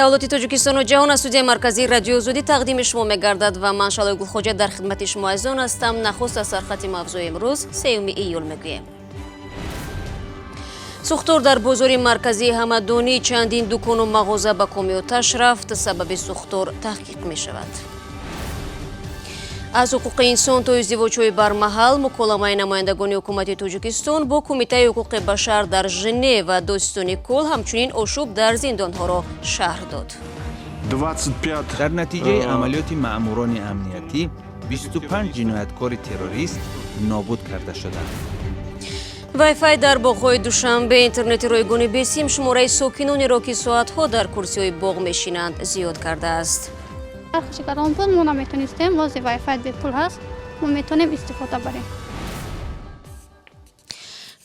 Таваллуди Тоҷикистону ҷаҳон аз студияи марказии Радиои Озодӣ тақдими шумо мегардад ва ман, Шалои Гулхоҷа, дар хидмати шумо азизон ҳастам. Нахуст аз сархати мавзӯи имрӯз, 3 июл, мегӯем. Сӯхтор дар бозори марказии Ҳамадонӣ: чандин дукону мағоза ба коми оташ рафт. Сабаби сӯхтор таҳқиқ мешавад. Аз ҳуқуқи инсон то издивоҷҳои бармаҳал: муколамаи намояндагони ҳукумати Тоҷикистон бо Кумитаи ҳуқуқи башар дар Женева. Додситони кул ҳамчунин ошӯб дар зиндонҳоро шарҳ дод. 25 Дар натиҷаи амалиёти маъмурони амниятӣ 25 ҷинояткори террорист нобуд карда шуданд. Вайфай дар боғҳои Душанбе: интернети ройгони бесим шумораи сокинонеро, ки соатҳо дар курсиҳои боғ мешинанд, зиёд кардааст. Нархаш гарон буд, мо наметонистем. Ҳози вайфай бепул ҳаст, мо метавонем истифода барем.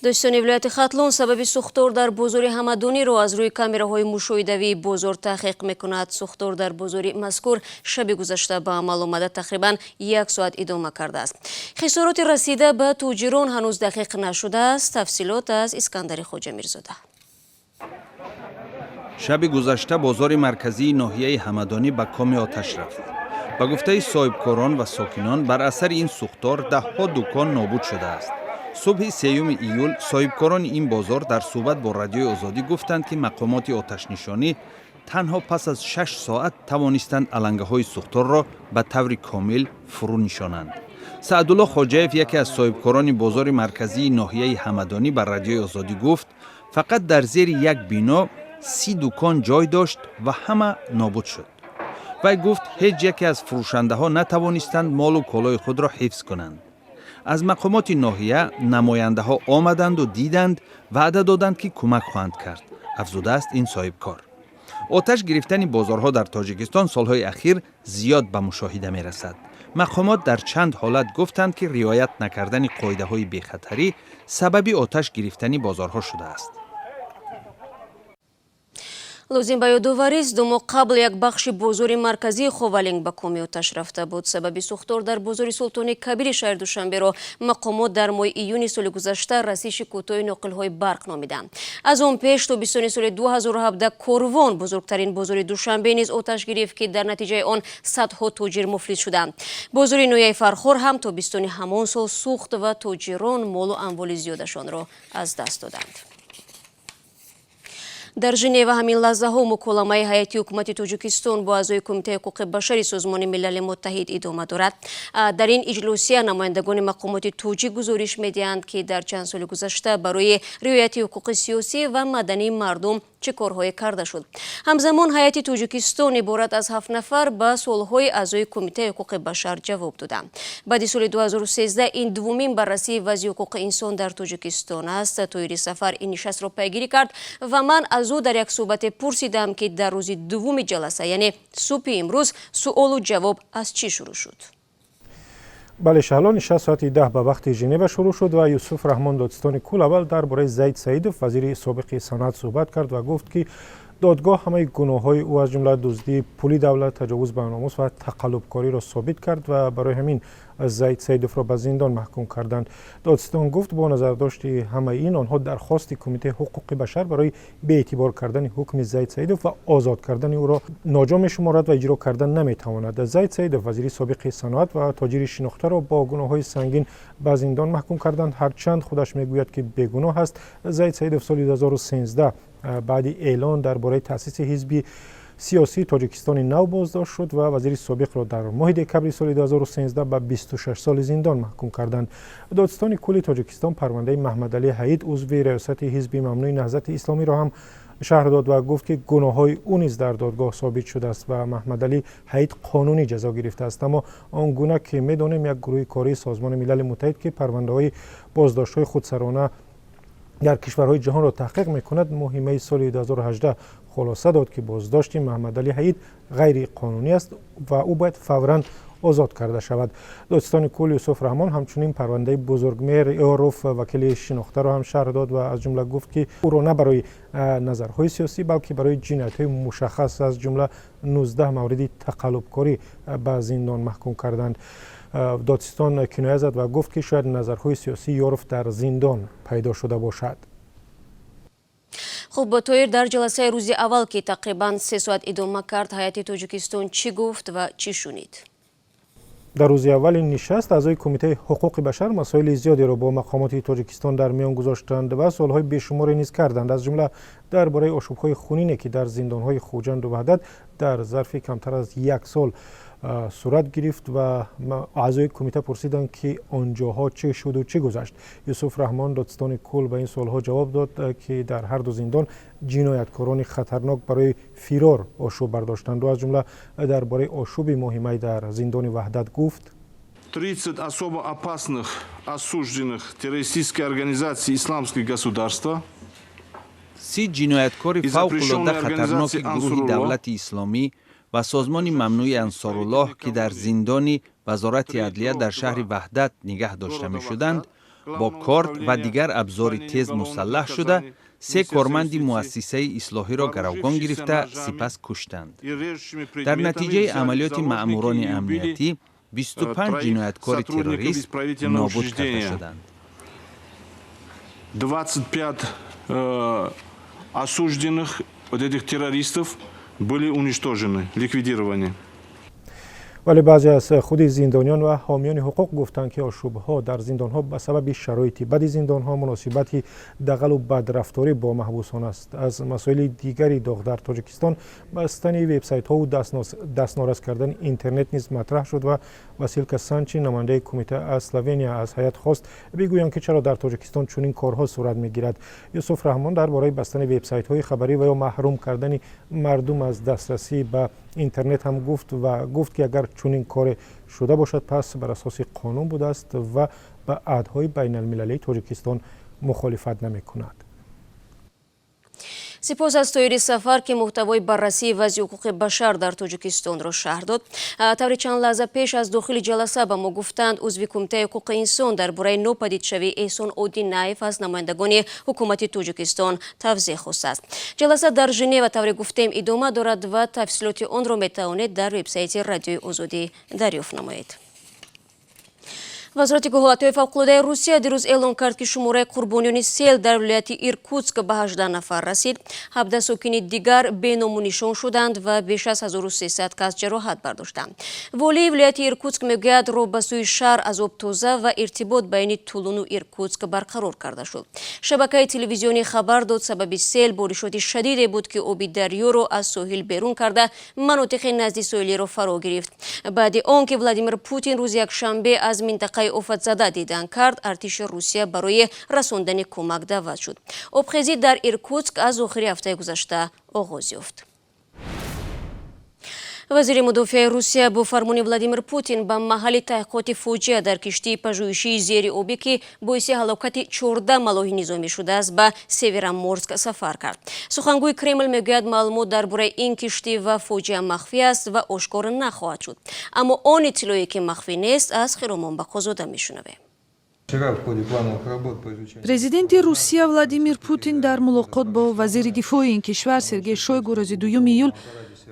Додситони вилояти Хатлон сабаби сӯхтор дар бозори Ҳамадониро аз рӯи камераҳои мушоҳидавии бозор таҳқиқ мекунад. Сӯхтор дар бозори мазкур шаби гузашта ба амал омада, тақрибан як соат идома кардааст. Хисороти расида ба тоҷирон ҳанӯз дақиқ нашудааст. Тафсилот аз Искандари Хоҷамирзода. Шаби гузашта бозори марказии ноҳияи Ҳамадонӣ ба коми оташ рафт. Ба гуфтаи соҳибкорон ва сокинон, бар асари ин сӯхтор даҳҳо дукон нобуд шудааст. Субҳи 3 июл соҳибкорони ин бозор дар суҳбат бо Радиои Озодӣ гуфтанд, ки мақомоти оташнишонӣ танҳо пас аз 6 соат тавонистанд алангаҳои сӯхторро ба таври комил фурӯ нишонанд. Саъдулло Хоҷаев, яке аз соҳибкорони бозори марказии ноҳияи Ҳамадонӣ, ба Радиои Озодӣ гуфт, фақат дар зери як бино 30 дукон ҷой дошт ва ҳама нобуд шуд. Вай гуфт, ҳеҷ яке аз фурӯшандаҳо натавонистанд молу колои худро ҳифз кунанд. Аз мақомоти ноҳия намояндаҳо омаданду диданд, ваъда доданд, ки кӯмак хоҳанд кард, афзудааст ин соҳибкор. Оташ гирифтани бозорҳо дар Тоҷикистон солҳои ахир зиёд ба мушоҳида мерасад. Мақомот дар чанд ҳолат гуфтанд, ки риоят накардани қоидаҳои бехатарӣ сабаби оташ гирифтани бозорҳо шудааст. Лозим ба ёдоварист, 2 моҳ қабл як бахши бозори марказии Ховалинг ба коми оташ рафта буд. Сабаби сӯхтор дар бозори Султони Кабири шаҳри Душанберо мақомот дар моҳи июни соли гузашта расиши кӯтоҳи ноқилҳои барқ номиданд. Аз он пеш, тобистони соли 2017, Корвон, бузургтарин бозори Душанбе, низ оташ гирифт, ки дар натиҷаи он садҳо тоҷир муфлис шуданд. Бозори ноҳияи Фархор ҳам тобистони ҳамон сол сӯхт ва тоҷирон молу амволи зиёдашонро аз даст доданд. Дар Женева ҳамин лаҳзаҳо муколамаи ҳайати ҳукумати Тоҷикистон бо аъзои Кумитаи ҳуқуқи башари Созмони Милали Муттаҳид идома дорад. Дар ин иҷлосия намояндагони мақомоти тоҷик гузориш медиҳанд, ки дар чанд соли гузашта барои риояти ҳуқуқи сиёсӣ ва мадании мардум чӣ корҳое карда шуд. Ҳамзамон ҳайати Тоҷикистон иборат аз ҳафт нафар ба суолҳои аъзои Кумитаи ҳуқуқи башар ҷавоб доданд. Баъди соли 2013 ин дуввумин баррасии вазъи ҳуқуқи инсон дар Тоҷикистон аст. Тоҳири Сафар ин нишастро пайгирӣ кард ва ман аз ӯ дар як суҳбате пурсидам, ки дар рӯзи дуввуми ҷаласа, яъне субҳи имрӯз, суолу ҷавоб аз чӣ шурӯъ шуд. Бале, Шаҳло, нишаст соати 10 ба вақти Женева шурӯъ шуд ва Юсуф Раҳмон, додситони кул, аввал дар бораи Зайд Саидов, вазири собиқи саноат, суҳбат кард ва гуфт, ки додгоҳ ҳамаи гуноҳҳои ӯ, аз ҷумла дуздии пули давлат, таҷовуз ба номус ва тақаллубкориро собит кард ва барои ҳамин Зайд Саидовро ба зиндон маҳкум карданд. Додситон гуфт, бо назардошти ҳамаи ин онҳо дархости Кумитаи ҳуқуқи башар барои беэътибор кардани ҳукми Зайд Саидов ва озод кардани ӯро ноҷо мешуморад ва иҷро кардан наметавонад. Зайд Саидов, вазири собиқи саноат ва тоҷири шинохтаро бо гуноҳҳои сангин ба зиндон маҳкум карданд, ҳарчанд худаш мегӯяд, ки бегуноҳ аст. Зайд Саидов соли 2013 баъди эълон дар бораи таъсиси ҳизби сиёсии Тоҷикистони Нав боздошт шуд ва вазири собиқро дар моҳи декабри соли 2013 ба 26 соли зиндон маҳкум карданд. Додситони кулли Тоҷикистон парвандаи Маҳмадалӣ Ҳаид, узви раёсати ҳизби мамнӯи Наҳзати Исломиро ҳам шарҳ дод ва гуфт, ки гуноҳҳои ӯ низ дар додгоҳ собит шудааст ва Маҳмадалӣ Ҳаид қонунӣ ҷазо гирифтааст. Аммо он гуна ки медонем, як гурӯҳи кории Созмони Милали Муттаҳид, ки парвандаҳои боздоштҳои худсарона дар кишварҳои ҷаҳонро таҳқиқ мекунад, моҳи майи соли 2018 хулоса дод, ки боздошти Маҳмадалӣ Ҳаид ғайриқонунӣ аст ва ӯ бояд фавран озод карда шавад. Додситони кул Юсуф Раҳмон ҳамчунин парвандаи Бузургмеҳр Ёров, вакили шинохтаро ҳам шарҳ дод ва аз ҷумла гуфт, ки ӯро на барои назарҳои сиёсӣ, балки барои ҷиноятҳои мушаххас, аз ҷумла 19 мавриди тақаллубкорӣ, ба зиндон маҳкум карданд. Додситон киноя зад ва гуфт, ки шояд назарҳои сиёсии Ёров дар зиндон пайдо шуда бошад. Хуб, Тоир, дар ҷаласаи рӯзи аввал, ки тақрибан 3 соат идома кард, ҳайати Тоҷикистон чӣ гуфт ва чӣ шунид? Дар рӯзи аввали нишаст аъзои Кумитаи ҳуқуқи башар масоили зиёдеро бо мақомоти Тоҷикистон дар миён гузоштанд ва суолҳои бешуморе низ карданд, аз ҷумла дар бораи ошӯбҳои хунине, ки дар зиндонҳои Хуҷанду Ваҳдат дар зарфи камтар аз як сол сурат гирифт, ва аъзои кумита пурсиданд, ки он ҷоҳо чӣ шуду чӣ гузашт. Юсуф Раҳмон, додситони кул, ба ин суолҳо ҷавоб дод, ки дар ҳар ду зиндон ҷинояткорони хатарнок барои фирор ошӯб бардоштанду аз ҷумла дар бораи ошӯби моҳи май дар зиндони Ваҳдат гуфт: 30 особо опасных осужденных террористической организации «Исламское государство» 30 ҷинояткори фавқулода хатарноки гурӯҳи Давлати Исломӣ ва созмони мамнӯи Ансоруллоҳ, ки дар зиндони Вазорати адлия дар шаҳри Ваҳдат нигаҳ дошта мешуданд, бо корд ва дигар абзори тез мусаллаҳ шуда, се корманди муассисаи ислоҳиро гаравгон гирифта, сипас куштанд. Дар натиҷаи амалиёти маъмурони амниятӣ 25 ҷинояткори террорист нобуд карда шуданд. 25 осужденных вот этих террористов были уничтожены, ликвидированы. Вале баъзе аз худи зиндониён ва ҳомиёни ҳуқуқ гуфтанд, ки ошӯбҳо дар зиндонҳо ба сабаби шароити бади зиндонҳо, муносибати дағалу бадрафторӣ бо маҳбусон аст. Аз масоили дигари доғ дар Тоҷикистон бастани вебсайтҳову дастнорас кардани интернет низ матраҳ шуд ва Василка Санчин, намояндаи кумита аз Словения, аз ҳайат хост бигӯянд, ки чаро дар Тоҷикистон чунин корҳо сурат мегирад. Юсуф Раҳмон дар бораи бастани вебсайтҳои хабарӣ ва ё маҳрум кардани мардум аз дастрасӣ ба интернет ҳам гуфт ва гуфт, ки агар чунин коре шуда бошад, пас бар асоси қонун будааст ва ба аҳдҳои байналмилалии Тоҷикистон мухолифат намекунад. Сипос аз Тоири Сафар, ки муҳтавои баррасии вазъи ҳуқуқи башар дар Тоҷикистонро шарҳ дод. Тавре чанд лаҳза пеш аз дохили ҷаласа ба мо гуфтанд, узви Кумитаи ҳуқуқи инсон дар бораи нопадидшавии Эҳсон Одинаев аз намояндагони ҳукумати Тоҷикистон тавзеҳ хостааст. Ҷаласа дар Женева, тавре гуфтем, идома дорад ва тафсилоти онро метавонед дар вебсайти Радиои Озодӣ дарёфт намоед. Вазорати ҳолатҳои фавқулодаи Русия дирӯз эълон кард, ки шумораи қурбониёни сел дар вилояти Иркутск ба 18 нафар расид. 17 сокини дигар беному нишон шуданд ва беш аз 1300 кас ҷароҳат бардоштанд. Волии вилояти Иркутск мегӯяд, роҳ ба сӯи шаҳр аз об тоза ва иртибот байни Тулуну Иркутск барқарор карда шуд. Шабакаи телевизионӣ хабар дод, сабаби сел боришоти шадиде буд, ки оби дарёро аз соҳил берун карда, манотиқи назди соҳилиро фаро гирифт. Баъди он ки Владимир Путин рӯзи якшанбе аз минтақаи офатзада дидан кард, артиши Русия барои расондани кӯмак даъват шуд. Обхезӣ дар Иркутск аз охири ҳафтаи гузашта оғоз ёфт. Вазири мудофиаи Русия бо фармони Владимир Путин ба маҳалли таҳқиқоти фоҷиа дар киштии пажӯҳишии зери обӣ, ки боиси ҳалокати 14 маллоҳи низомӣ шудааст, ба Североморск сафар кард. Сухангӯи Кремл мегӯяд, маълумот дар бораи ин киштӣ ва фоҷиа махфӣ аст ва ошкор нахоҳад шуд. Аммо он иттилое, ки махфӣ нест, аз Хиромон Бақозода мешунавем. Президенти Русия Владимир Путин дар мулоқот бо вазири дифои ин кишвар Сергей Шойгу рӯзи 2 июл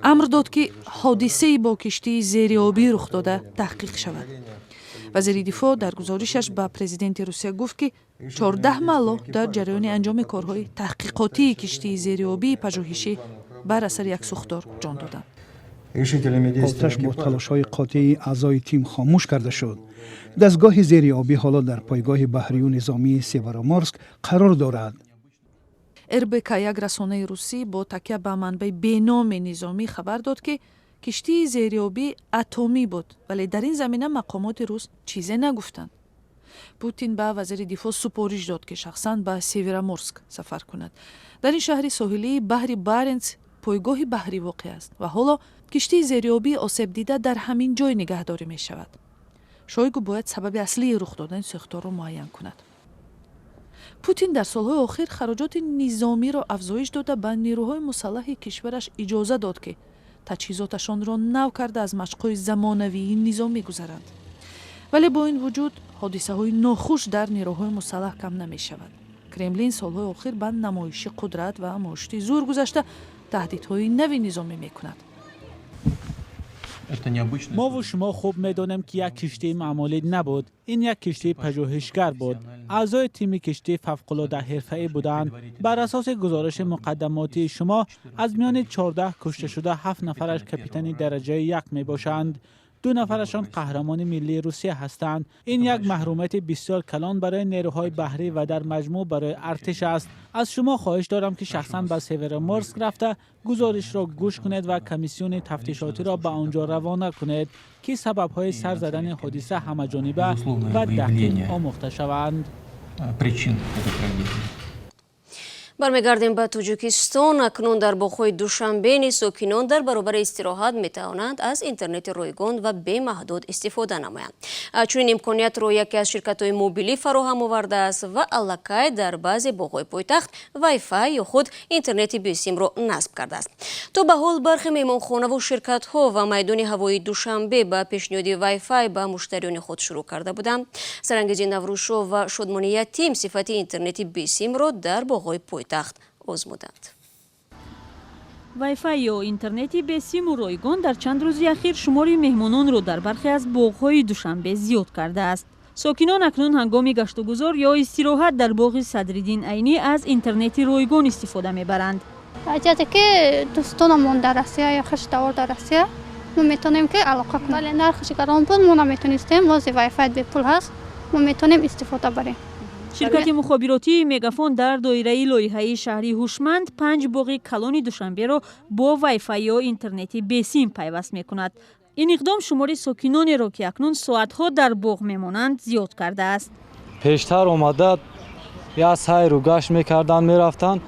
амр дод, ки ҳодисаи бо киштии зериобӣ рух дода таҳқиқ шавад. Вазири дифоъ дар гузоришаш ба президенти Русия гуфт, ки 14 маллоҳ дар ҷараёни анҷоми корҳои таҳқиқотии киштии зериобии пажӯҳишӣ бар асари як сӯхтор ҷон доданд. Оташ бо талошҳои қотеи аъзои тим хомӯш карда шуд. Дастгоҳи зериобӣ ҳоло дар пойгоҳи баҳрию низомии Североморск қарор дорад. РБК, як расонаи русӣ, бо такя ба манбаи беноми низомӣ хабар дод, ки киштии зериобӣ атомӣ буд, вале дар ин замина мақомоти рус чизе нагуфтанд. Путин ба вазири дифоъ супориш дод, ки шахсан ба Североморск сафар кунад. Дар ин шаҳри соҳилии баҳри Баренц пойгоҳи баҳрӣ воқеъ аст ва ҳоло киштии зериобии осебдида дар ҳамин ҷой нигаҳдорӣ мешавад. Шойгу бояд сабаби аслии рух додани сӯхторро муайян кунад. Путин дар солҳои охир хароҷоти низомиро афзоиш дода, ба нерӯҳои мусаллаҳи кишвараш иҷоза дод, ки таҷҳизоташонро нав карда, аз машқҳои замонавии низомӣ гузаранд. Вале бо ин вуҷуд ҳодисаҳои нохуш дар нерӯҳои мусаллаҳ кам намешавад. Кремлин солҳои охир ба намоиши қудрат ва мушти зур гузашта, таҳдидҳои нави низомӣ мекунад. Мову шумо хуб медонем, ки як киштии маъмулӣ набуд. Ин як киштии пажӯҳишгар буд. Аъзои тими киштӣ фавқулода ҳирфаӣ буданд. Бар асоси гузориши муқаддамотии шумо, аз миёни 14 кушташуда 7 нафараш капитани дараҷаи 1 мебошанд. 2 нафарашон қаҳрамони миллии Русия ҳастанд. Ин як маҳрумияти бисёр калон барои нерӯҳои баҳрӣ ва дар маҷмӯъ барои артиш аст. Аз шумо хоҳиш дорам, ки шахсан ба Североморск рафта гузоришро гӯш кунед ва комиссиони тафтишотиро ба он ҷо равона кунед, ки сабабҳои сар задани ҳодиса ҳамаҷониба ва дақиқ омӯхта шаванд. Причин этой трагедии. Бармегардем ба Тоҷикистон. Акнун дар боғҳои Душанбе низ сокинон дар баробари истироҳат метавонанд аз интернети ройгон ва бемаҳдуд истифода намоянд. Чунин имкониятро яке аз ширкатҳои мобилӣ фароҳам овардааст ва аллакай дар баъзе боғҳои пойтахт вайфай ё худ интернети бесимро насб кардааст. То ба ҳол бархе меҳмонхонаву ширкатҳо ва майдони ҳавоии Душанбе ба пешниҳоди вайфай ба муштариёни худ шурӯъ карда буданд. Сарангези Наврӯзшо ва Шодмони Ятим сифати интернети бесимро дар боғҳои пойтахт озмуданд. Вайфай ё интернети бесиму ройгон дар чанд рӯзи ахир шумори меҳмононро дар бархе аз боғҳои Душанбе зиёд кардааст. Сокинон акнун ҳангоми гаштугузор ё истироҳат дар боғи Садриддин Айнӣ аз интернети ройгон истифода мебаранд. Ҷате ки дӯстонамон дар Россия ё хештавор дар Россия, мо метавонем ки алоқа кунем. Бале, нархаш гарон буд, мо наметонистем. Ҳозир вайфай бепул ҳаст, мо метавонем истифода барем. Ширкати мухобиротии Мегафон дар доираи лоиҳаи шаҳри ҳушманд 5 боғи калони Душанберо бо вайфай ё интернети бесим пайваст мекунад. Ин иқдом шумори сокинонеро, ки акнун соатҳо дар боғ мемонанд, зиёд кардааст. Пештар омада як сайру гашт мекарданд, мерафтанд.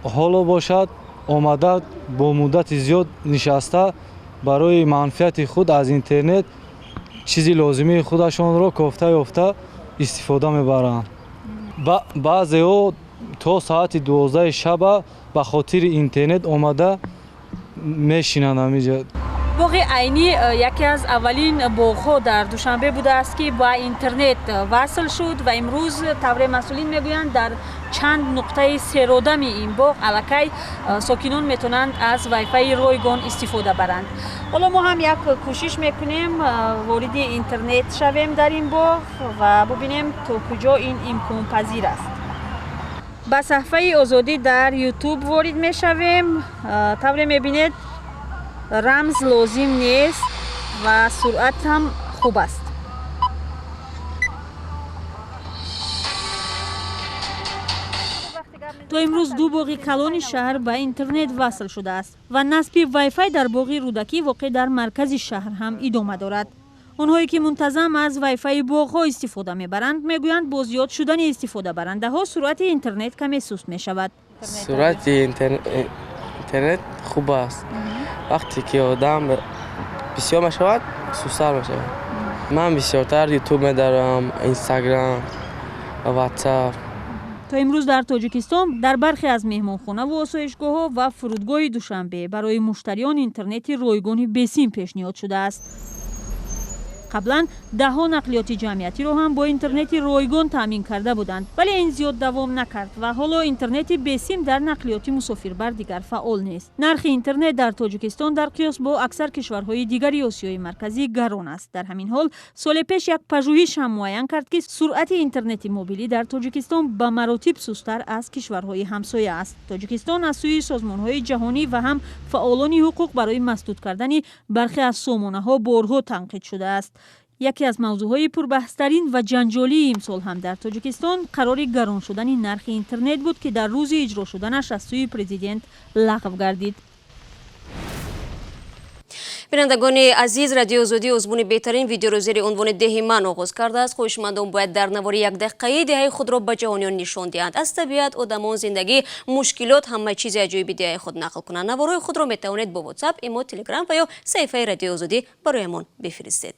Ҳоло бошад, омада бо муддати зиёд нишаста, барои манфиати худ аз интернет чизи лозимии худашонро кофта ёфта истифода мебаранд. Баъзеҳо то соати 12 шаба ба хотири интернет омада мешинанд ҳамиҷа. Боғи Айнӣ яке аз аввалин боғҳо дар Душанбе будааст, ки ба интернет васл шуд, ва имрӯз, тавре масъулин мегӯянд, дар чанд нуқтаи серодами ин боғ аллакай сокинон метавонанд аз вайфаи ройгон истифода баранд. Ҳоло мо ҳам як кӯшиш мекунем, вориди интернет шавем дар ин боғ ва бубинем, то куҷо ин имконпазир аст. Ба саҳфаи Озодӣ дар Ютуб ворид мешавем. Тавре мебинед, рамз лозим нест ва суръат ҳам хуб аст. То имрӯз 2 боғи калони шаҳр ба интернет васл шудааст ва насби вайфай дар боғи Рӯдакӣ воқеъ дар маркази шаҳр ҳам идома дорад. Онҳое ки мунтазам аз вайфаи боғҳо истифода мебаранд, мегӯянд, бо зиёд шудани истифодабарандаҳо суръати интернет каме суст мешавад. Суръати интернет хуб аст. Вақте ки одам бисёр мешавад, сустар мешавад. Ман бисёртар Ютуб медарам, Инстаграм, Ватсап. То имрӯз дар Тоҷикистон дар бархе аз меҳмонхонаву осоишгоҳҳо ва фурудгоҳи Душанбе барои муштариён интернети ройгони бесим пешниҳод шудааст. Қаблан даҳҳо нақлиёти ҷамъиятиро ҳам бо интернети ройгон таъмин карда буданд, вале ин зиёд давом накард ва ҳоло интернети бесим дар нақлиёти мусофирбар дигар фаъол нест. Нархи интернет дар Тоҷикистон дар қиёс бо аксар кишварҳои дигари Осиёи Марказӣ гарон аст. Дар ҳамин ҳол соли пеш як пажӯҳиш ҳам муайян кард, ки суръати интернети мобилӣ дар Тоҷикистон ба маротиб сусттар аз кишварҳои ҳамсоя аст. Тоҷикистон аз сӯи созмонҳои ҷаҳонӣ ва ҳам фаъолони ҳуқуқ барои масдуд кардани бархе аз сомонаҳо борҳо танқид шудааст. Яке аз мавзӯъҳои пурбаҳстарин ва ҷанҷолии имсол ҳам дар Тоҷикистон қарори гарон шудани нархи интернет буд, ки дар рӯзи иҷро шуданаш аз сӯи президент лағв гардид. Бинандагони азиз, Радиои Озодӣ озмуни беҳтарин видеоро зери унвони «Деҳи ман» оғоз кардааст. Хоҳишмандон бояд дар навори якдақиқаӣ деҳаи худро ба ҷаҳониён нишон диҳанд. Аз табиат, одамон, зиндагӣ, мушкилот, ҳама чизи аҷоиби деҳаи худ нақл кунанд. Наворҳои худро метавонед бо Ватсап, Имо, Телеграм ва ё саҳифаи Радиои Озодӣ бароямон бифиристед.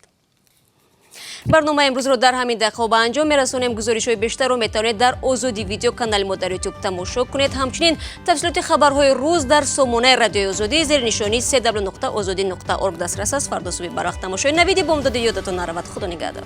Барномаи имрӯзро дар ҳамин дақиқаҳо ба анҷом мерасонем. Гузоришҳои бештарро метавонед дар Озодӣ Видео, канали мо дар Ютуб, тамошо кунед. Ҳамчунин тафсилоти хабарҳои рӯз дар сомонаи Радиои Озодӣ зери нишонии cw.ozodi.org дастрас аст. Фардо субҳи барвақт тамошои навиди бомдоди ёдатон наравад. Худо нигаҳдор.